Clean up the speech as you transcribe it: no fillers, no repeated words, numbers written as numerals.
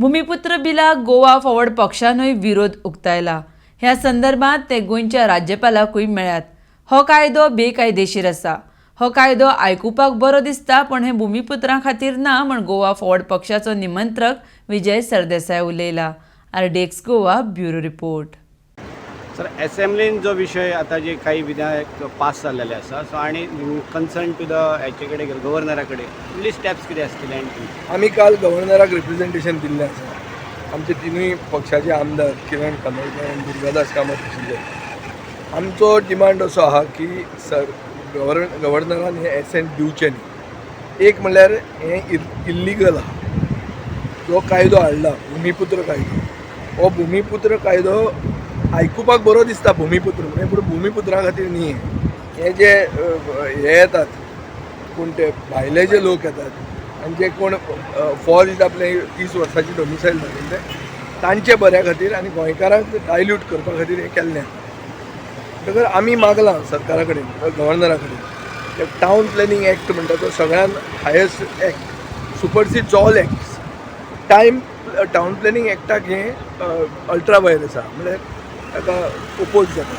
भुमिपुत्र बिलाक गोवा फॉरवर्ड पक्षानूय विरोध उक्तायला. ह्या संदर्भात ते गोंयच्या राज्यपालाकूय मेळ्ळ्यात. हो कायदो बेकायदेशीर आसा. हो कायदो आयकुपाक बरो दिसता, पण हें भुमिपुत्रां खातीर ना म्हण गोवा फॉरवर्ड पक्षाचो निमंत्रक Vijay Sardesai उलयला. RDX Goa, bureau report. Sir, एसेंब्लीन जो विशय आतां जे काही विधायक पास जाल्लेले आसा, सो आनी कन्सर्न टू the हेचे कडेन, गव्हर्नरा कडेन फुडली स्टेप्स कितें आसतले आनी आमी काल गव्हर्नराक रिप्रेझेंटेशन दिल्लें आसा. आमचे तिनूय पक्षाचे आमदार किरण खानोलकर आनी दुर्गादास कामत आशिल्ले. आमचो डिमांड असो आहा की सर, गव्हर्नरान हें एसेंट दिवचें न्ही. एक म्हणल्यार हें इल्लिगल आहा. जो कायदो हाडला, भुमिपुत्र कायदो, हो भुमिपुत्र कायदो आयकुपाक बरो दिसता भुमिपुत्र म्हणून, पूण भुमिपुत्रा खातीर न्ही. हे जे हे येतात, कोण ते भायले जे लोक येतात आनी जे कोण फॉर्ज आपले 30 वर्साची डोमिसायल दाखयले, तांचे बऱ्या खातीर आनी गोंयकारांक डायल्यूट करपा खातीर हें केल्लें. म्हणटकर आमी मागलां सरकारा कडेन, गव्हर्नरा कडेन, टावन प्लॅनिंग एक्ट म्हणटा तो सगळ्यान highest act, supersedes all acts. Time town planning एक्टाक हें अल्ट्रा वायर आसा, म्हणल्यार ताका ओपोज जाता.